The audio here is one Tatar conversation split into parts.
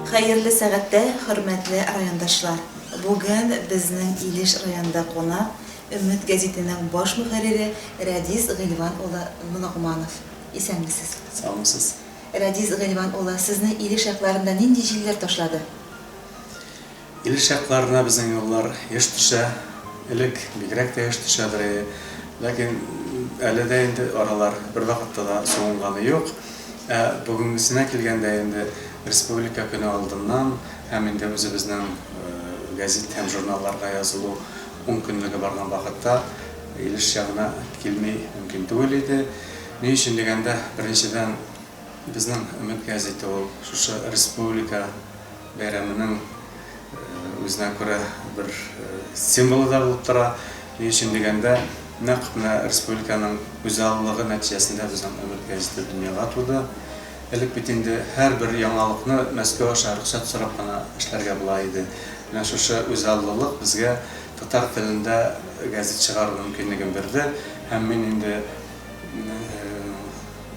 Хәерле сәгатьтә, хөрмәтле райондашлар! Бүген безнең Илеш районында кунак, Өмет гәзитенең баш мөхәррире Рәдис Гыйльван улы Ногманов. Исәнмесез! Саумысыз! Рәдис Гыйльван улы, сезне Илеш якларында нинди җилләр ташлады? Илеш якларына безнең юллар еш төшә. Элек бигрәк тә еш төшәдер иде. Ләкин әле дә инде аралар бервакытта да суынганы юк. Ә бүгенгесенә килгәндә инде Республика көне алдыннан һәм инде үзебезнең гәзит һәм журналларга язылу ункөнлеге барган вакытта Илеш ягына килми мөмкин түгел иде. Ни өчен дигәндә, беренчедән, безнең Өмет гәзите ул шушы республика бәйрәменең үзенә күрә бер символы да булып тора. Ни өчен дигәндә, нәкъ менә республиканың үзаллылыгы нәтиҗәсендә безнең Өмет гәзите дөньяга туды. Элек бит инде һәрбер яңалыкны Мәскәү аша рөхсәт сорап кына эшләргә була иде. Менә шушы үзаллылык безгә татар телендә гәзит чыгару мөмкинлеген бирде һәм мин инде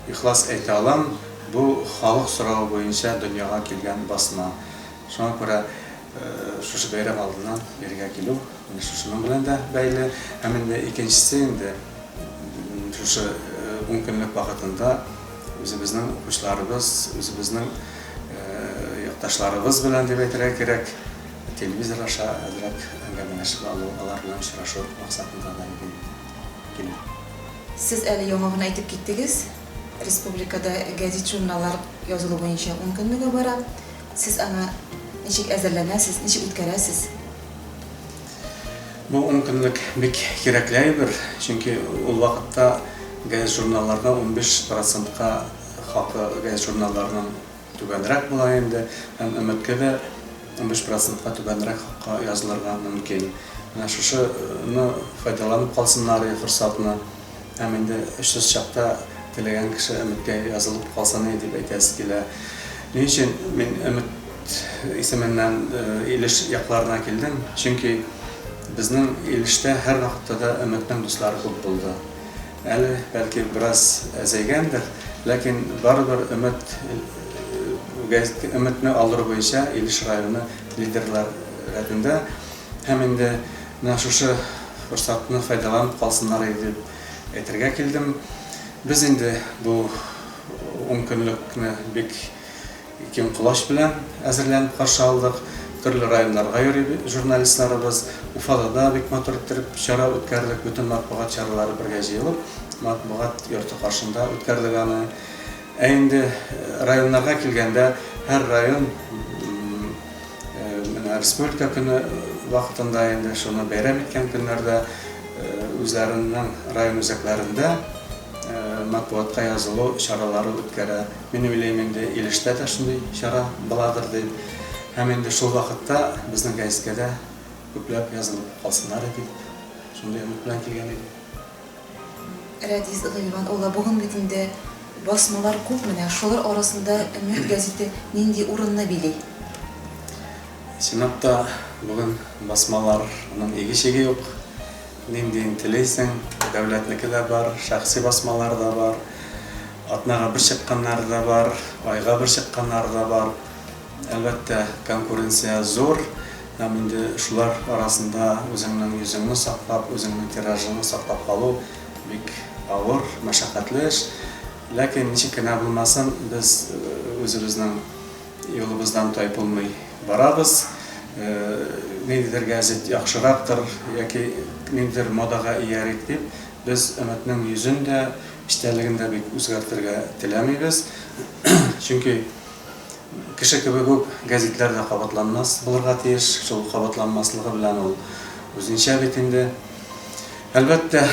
Ихлас әйтә алам, бу халык соравы буенча дөньяга килгән басма. Шуңа күрә шушы бәйрәм алдыннан бирегә килү менә шушының белән дә бәйле. Һәм инде икенчесе инде шушы ункөнлек вакытында үзебезнең укучыларыбыз, үзебезнең якташларыбыз белән дип әйтергә кирәк, телевизор аша әзрәк әңгәмәләшеп алу, алар белән очрашу максатында да иде инде килү. Сез әле яңа гына әйтеп киттегез, республикада гәзит-журналлар язылу буенча ункөнлеге бара. Сез аңа ничек әзерләнәсез, ничек үткәрәсез? Бу ункөнлек бик кирәкле әйбер, чөнки ул вакытта гәзит-журналларга 15 процентка хакы гәзит-журналларның түбәнрәк була инде һәм Өметкә дә 15 процентка түбәнрәк хакка язылырга мөмкин. Менә шушыны файдаланып калсыннар иде форсатны. Һәм инде эшсез чакта теләгән кеше Өметкә язылып калсын иде дип әйтәсе килә. Ни өчен мин Өмет исеменнән Илеш якларына килдем? Чөнки безнең Илештә һәрвакытта да Өметнең дуслары күп булды. Әле, бәлки, бераз әзәйгәндер, ләкин барыбер Өмет гәзите, Өметне алдыру буенча Илеш районы лидерлар рәтендә. Һәм инде менә шушы форсатны файдаланып калсыннар иде дип әйтергә килдем. Без инде бу ункөнлекне бик Киң колач белән әзерләнеп каршы алдык. Төрле районнарга йөри журналистларыбыз. Уфада да бик матур иттереп чара үткәрдек. Бөтен матбугат чаралары бергә җыелып, матбугат йорты каршында үткәрдек аны. Ә инде районнарга килгәндә, һәр район менә Республика көне вакытында инде шуны бәйрәм иткән көннәрдә үзләренең район үзәкләрендә матбугатка язылу чаралары үткәрә. Мин уйлыйм инде, Илештә дә шундый чара буладыр дип. Һәм инде шул вакытта безнең гәзиткә дә күпләп язылып калсыннар иде дип, шундый өмет белән килгән идем. Рәдис Гыйльван улы, бүген бит инде басмалар күп менә, шулар арасында Өмет гәзите нинди урынны били? Чынлап та, бүген басмаларның иге-чиге юк. Ниндиен телисең, дәүләтнеке дә бар, шәхси басмалар да бар, атнага бер чыкканнары да бар, айга бер чыкканнары да бар. Әлбәттә, конкуренция зур һәм инде шулар арасында үзеңнең йөзеңне саклап, үзеңнең тиражыңны саклап калу бик авыр, мәшәкатьле эш. Ләкин ничек кенә булмасын, без үзебезнең Юлыбыздан тайпылмый барабыз. Ниндидер гәзит яхшырактыр яки ниндидер модага иярик дип, без Өметнең йөзен дә, эчтәлеген дә бик үзгәртергә теләмибез. Чөнки кеше кебек үк гәзитләр дә кабатланмас булырга тиеш. Шул кабатланмаслыгы белән ул үзенчә бит инде. Әлбәттә,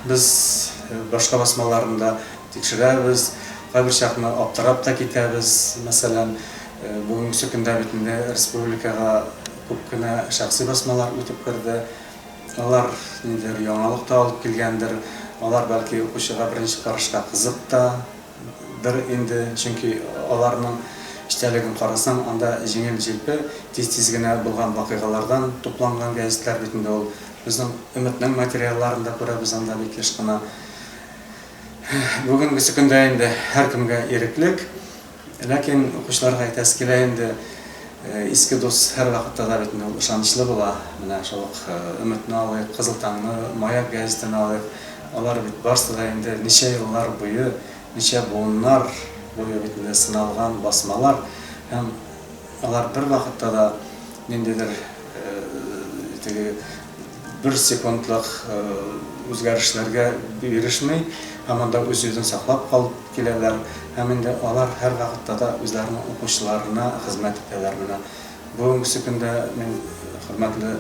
без башка басмаларны да Тикшерәбез, кайбер чакны аптырап та китәбез. Мәсәлән, бүгенгесе көндә бит инде республикага күп кенә шәхси басмалар үтеп керде. Алар ниндидер яңалык та алып килгәндер. Алар, бәлки, укучыга беренче карашка кызык та дыр инде, чөнки аларның эчтәлеген карасаң, анда җиңел-җилпе, тиз-тиз генә булган вакыйгалардан тупланган гәзитләр бит инде ул. Безнең Өметнең материалларын да күрәбез анда бик еш кына. Бүгенгесе көндә инде һәркемгә иреклек. Ләкин укучыларга әйтәсе килә инде, Иске дус һәрвакытта да бит инде ул ышанычлы була. Менә шул ук Өметне алыйк, Кызыл таңны, Маяк гәзитен алыйк. Алар бит барсы да инде ничә еллар буе, ничә буыннар буе бит инде сыналган басмалар һәм алар бервакытта да ниндидер теге бер секундлык үзгәрешләргә бирешми һәм анда үз йөзен саклап калып киләләр һәм инде алар һәрвакытта да үзләренең укучыларына хезмәт итәләр. Менә бүгенгесе көндә мин хөрмәтле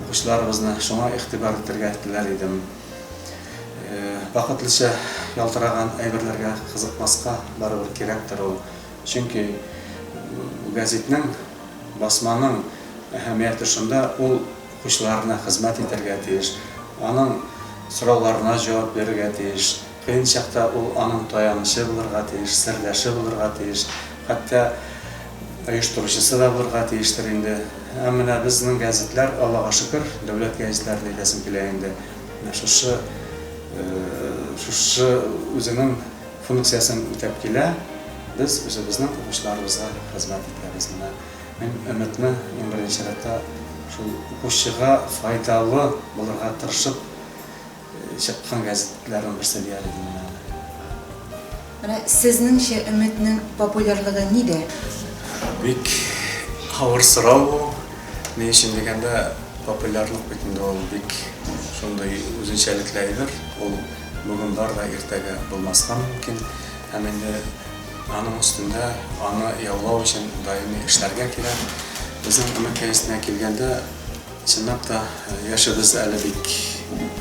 укучыларыбызны шуңа игътибар итәргә теләр идем. Вакытлыча ялтыраган әйберләргә кызыкмаска барыбер кирәктер ул. Чөнки гәзитнең, басманың әһәмияте шунда, ул укучыларына хезмәт итәргә тиеш, аның сорауларына җавап бирергә тиеш, кыен чакта ул аның таянычы булырга тиеш, сердәше булырга тиеш, хәтта оештыручысы да булырга тиештер инде. Ә менә безнең гәзитләр, Аллага шөкер, дәүләт гәзитләрен әйтәсем килә инде, менә шушы шушы үзенең функциясен үтәп килә, без үзебезнең укучыларыбызга хезмәт итәбез. Менә мин Өметне иң беренче чиратта шул укучыга файдалы булырга тырышып чыккан гәзитләрнең берсе дияр идем мин аны. Менә сезнеңчә Өметнең популярлыгы нидә? Бик авыр сорау бу. Ни өчен дигәндә, популярлык бит инде ул бик шундый үзенчәлекле әйбер. Ул бүген бар да, иртәгә булмаска мөмкин. Һәм инде аның өстендә аны яулау өчен даими эшләргә кирәк. Безнең Өмет гәзитенә килгәндә, чынлап та, яшебез әле бик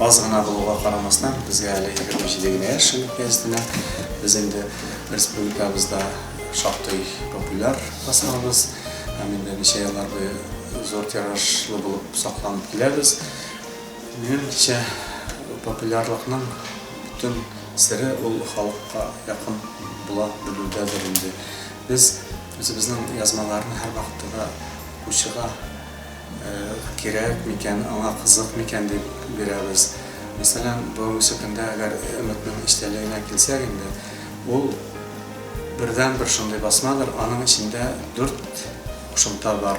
аз гына булуга карамастан, безгә әле 27 генә яшь Өмет гәзитенә. Без инде республикабызда шактый популяр басмабыз. Һәм инде ничә еллар буе зур тиражлы булып сакланып киләбез. Минемчә, популярлыкның бөтен сере ул халыкка якын була белүдәдер инде. Без үзебезнең язмаларны һәрвакытта да укучыга кирәк микән, аңа кызык микән дип бирәбез. Мәсәлән, бүгенге көндә әгәр Өметнең эчтәлегенә килсәк инде, ул бердәнбер шундый басмадыр, аның эчендә дүрт кушымта бар.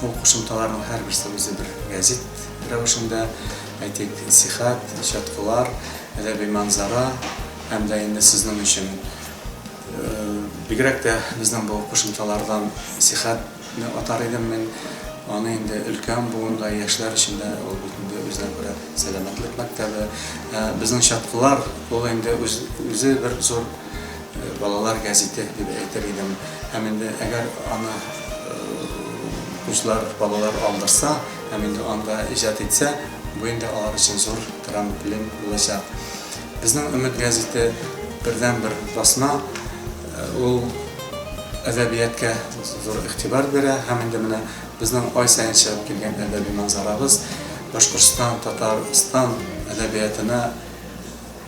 Ул кушымталарның һәрберсе үзе бер гәзит рәвешендә, әйтик, Сихәт, Чаткылар, Әдәби манзара һәм дә инде сезнең өчен. Бигрәк тә безнең бу кушымталардан Сихәт не атар идем мин. Аны инде өлкән буында, яшьләр өчен дә ул бит инде үзенә күрә сәламәтлек мәктәбе. Ә безнең Чаткылар ул инде үзе бер зур балалар гәзите дип әйтер идем. Һәм инде әгәр аны укучылар, балалар алдырса һәм инде анда иҗат итсә, бу инде алар өчен зур трамплин булачак. Безнең Өмет гәзите бердәнбер басма, ул әдәбиятка зур игътибар бирә һәм инде менә безнең ай саен чыгып килгән әдәби манзарабыз Башкортстан, Татарстан әдәбиятына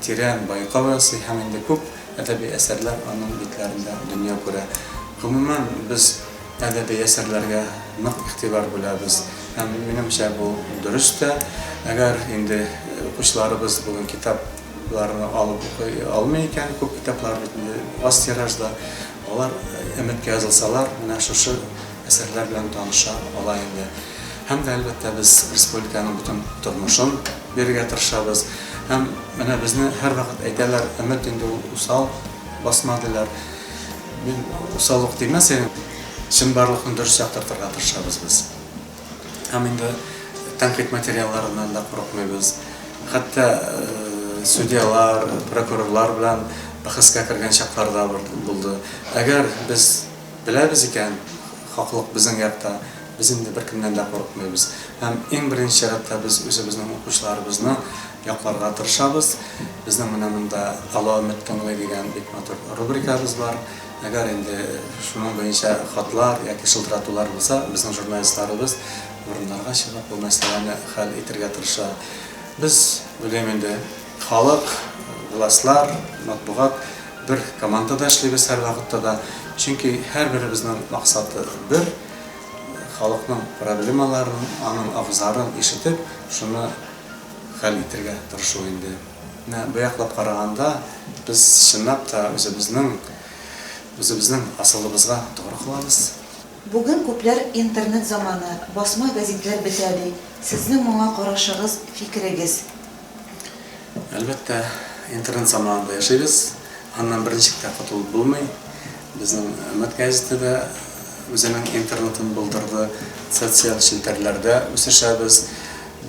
тирән байкау ясый һәм инде күп әдәби әсәрләр аның битләрендә дөнья күрә. Гомумән, без әдәби әсәрләргә нык игътибар бүләбез һәм, минемчә, бу дөрес тә. Әгәр инде укучыларыбыз бүген китапларны алып укый алмый икән, күп китаплар бит инде аз тиражда, алар Өметкә язылсалар, менә шушы әсәрләр белән таныша ала инде. Һәм дә, әлбәттә, без республиканың бөтен тормышын бирергә тырышабыз. Һәм менә безне һәрвакыт әйтәләр, Өмет инде ул усал басма, диләр. Мин усал ук димәс идем. Чынбарлыкны дөрес яктыртырга тырышабыз без. Һәм инде тәнкыйть материалларыннан да курыкмыйбыз. Хәтта судьялар, прокурорлар белән бәхәскә кергән чаклар да булды. Әгәр без беләбез икән, хаклык безнең якта, без инде беркемнән дә курыкмыйбыз. Һәм иң беренче чиратта без үзебезнең укучыларыбызны якларга тырышабыз. Безнең менә монда Алло, өмет тыңлый дигән бик матур рубрикабыз бар. Әгәр инде шуның буенча хатлар яки шылтыратулар булса, безнең журналистларыбыз урыннарга чыгып, бу мәсьәләне хәл итергә тырыша. Без, уйлыйм инде, халык, властьлар, матбугат бер командада эшлибез һәрвакытта да. Чөнки һәрберебезнең максаты бер, халыкның проблемаларын, аның абзарын ишетеп, шуны хәл итергә тырышу инде. Менә бу яклап караганда, без чынлап та үзебезнең, үзебезнең асылыбызга тугры калабыз. Бүген күпләр интернет заманы, басма гәзитләр бетә ди. Сезнең моңа карашыгыз, фикерегез? Әлбәттә, интернет заманында яшибез. Аннан берничек тә котылып булмый. Безнең Өмет гәзите дә үзенең интернетын булдырды. Социаль челтәрләрдә үсешәбез.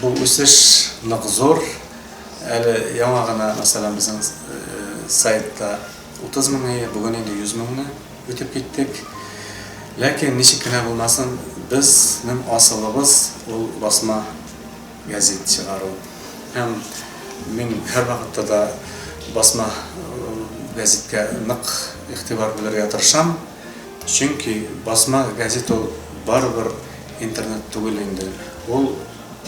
Бу үсеш нык зур. Әле яңа гына, мәсәлән, безнең сайтта 30 меңе, бүген инде 100 меңне үтеп киттек. Ләкин ничек кенә булмасын, безнең асылыбыз ул басма гәзит чыгару. Һәм мин һәрвакытта да басма гәзиткә нык игътибар бүлергә тырышам. Чөнки басма гәзит ул барыбер интернет түгел инде. Ул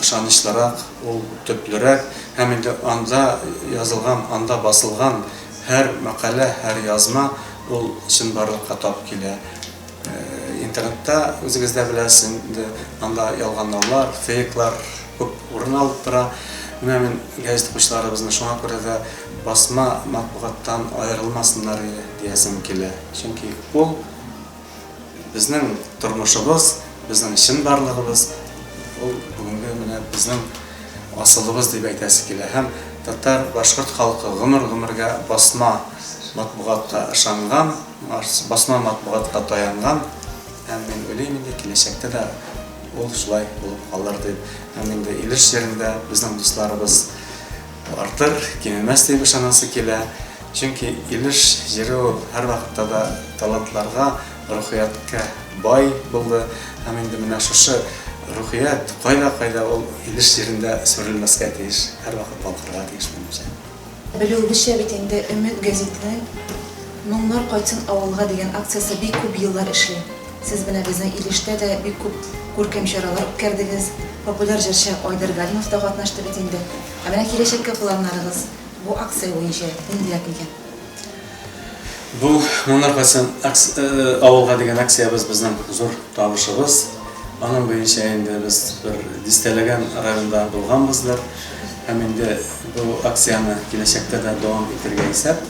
ышанычлырак, ул төплерәк һәм инде анда язылган, анда басылган һәр мәкалә, һәр язма ул чынбарлыкка тап килә. Интернетта, үзегез дә беләсез инде, анда ялганлаулар, фейклар күп урын алып тора. Менә мин гәзит укучыларыбызны шуңа күрә дә басма матбугаттан аерылмасыннар диясем килә. Чөнки ул безнең тормышыбыз, безнең чынбарлыгыбыз, ул бүгенге менә безнең асылыбыз дип әйтәсе килә. Һәм татар, башкорт халкы гомер-гомергә басма матбугатка ышанган, Басма матбугатка таянган һәм мин уйлыйм инде киләчәктә дә ул шулай булып калыр дип. Һәм инде Илеш җирендә безнең дусларыбыз артыр, кимемәс дип ышанасы килә. Чөнки Илеш җире ул һәрвакытта да талантларга, рухияткә бай булды. Һәм инде менә шушы рухият кайда-кайда ул Илеш җирендә сүрелмәскә тиеш, һәрвакыт балкырга тиеш, минемчә. Белүебезчә бит инде Өмет гәзитенең Моңнар кайтсын авылга дигән акциясе бик күп еллар эшли. Сез менә безнең Илештә дә бик күп күркәм чаралар үткәрдегез. Популяр җырчы Айдар Галимов та катнашты бит инде. Ә менә киләчәккә планнарыгыз бу акция буенча ниндирәк микән? Бу Моңнар кайтсын авылга дигән акциябез безнең зур табышыбыз. Аның буенча инде без бер дистәләгән районда булганбыздыр. Һәм инде бу акцияне киләчәктә дә дәвам итәргә исәп.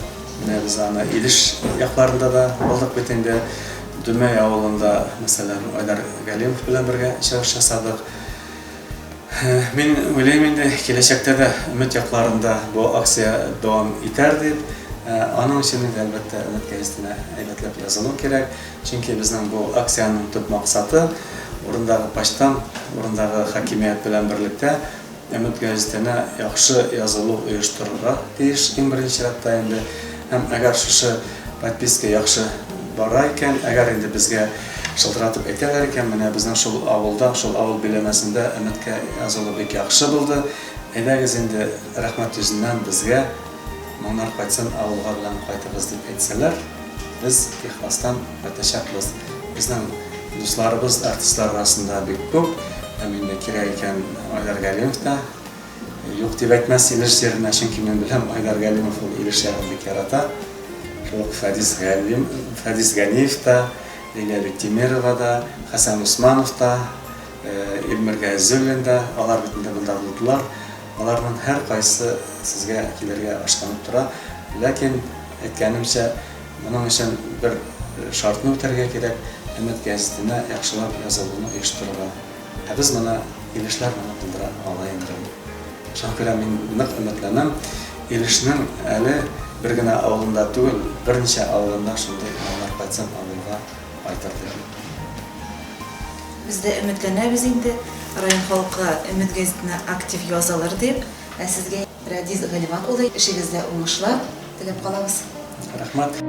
Менә без аны Илеш якларында да булдык бит инде. Дүмәй авылында, мәсәлән, Айдар Галимов белән бергә чыгыш ясадык. Мин уйлыйм инде, киләчәктә дә Өмет якларында бу акция дәвам итәр дип. Аның өчен инде, әлбәттә, Өмет гәзитенә әйбәтләп язылу кирәк. Чөнки безнең бу акциянең төп максаты, урындагы почтамт, урындагы хакимият белән берлектә Өмет гәзитенә яхшы язылу оештырырга тиеш иң беренче чиратта инде. Һәм әгәр шушы подписка яхшы бара икән, әгәр инде безгә шылтыратып әйтәләр икән, менә безнең шул авылда, шул авыл биләмәсендә Өметкә язылу бик яхшы булды, әйдәгез инде рәхмәт йөзеннән безгә моңнар кайтсын авылга белән кайтыгыз дип әйтсәләр, без ихластан кайтачакбыз. Безнең дусларыбыз артистлар арасында бик күп, һәм инде кирәк икән Айдар Галимов та Юк дип әйтмәс Илеш җиренә, чөнки мин беләм, Айдар Галимов ул Илеш ягын бик ярата. Шул ук Фәдис Галим, Фәдис Ганиев та, Лилия Биктимерова да, Хәсән Усманов та, Илмир Гайзуллин да, алар бит инде монда булдылар. Аларның һәркайсы сезгә килергә ашкынып тора. Ләкин, әйткәнемчә, моның өчен бер шартны үтәргә кирәк, Өмет гәзитенә яхшылап язылуны оештырырга. Ә без моны, Илешләр моны булдыра ала инде. Шуңа күрә мин нык өметләнәм, Илешнең әле бер генә авылында түгел, берничә авылында шундый маллар кайтсын авылга кайтыр дип. Без дә өметләнәбез инде, район халкы Өмет гәзитенә актив язылыр дип. Ә сезгә, Рәдис Гыйльван улы, эшегездә уңышлар теләп калабыз. Рәхмәт.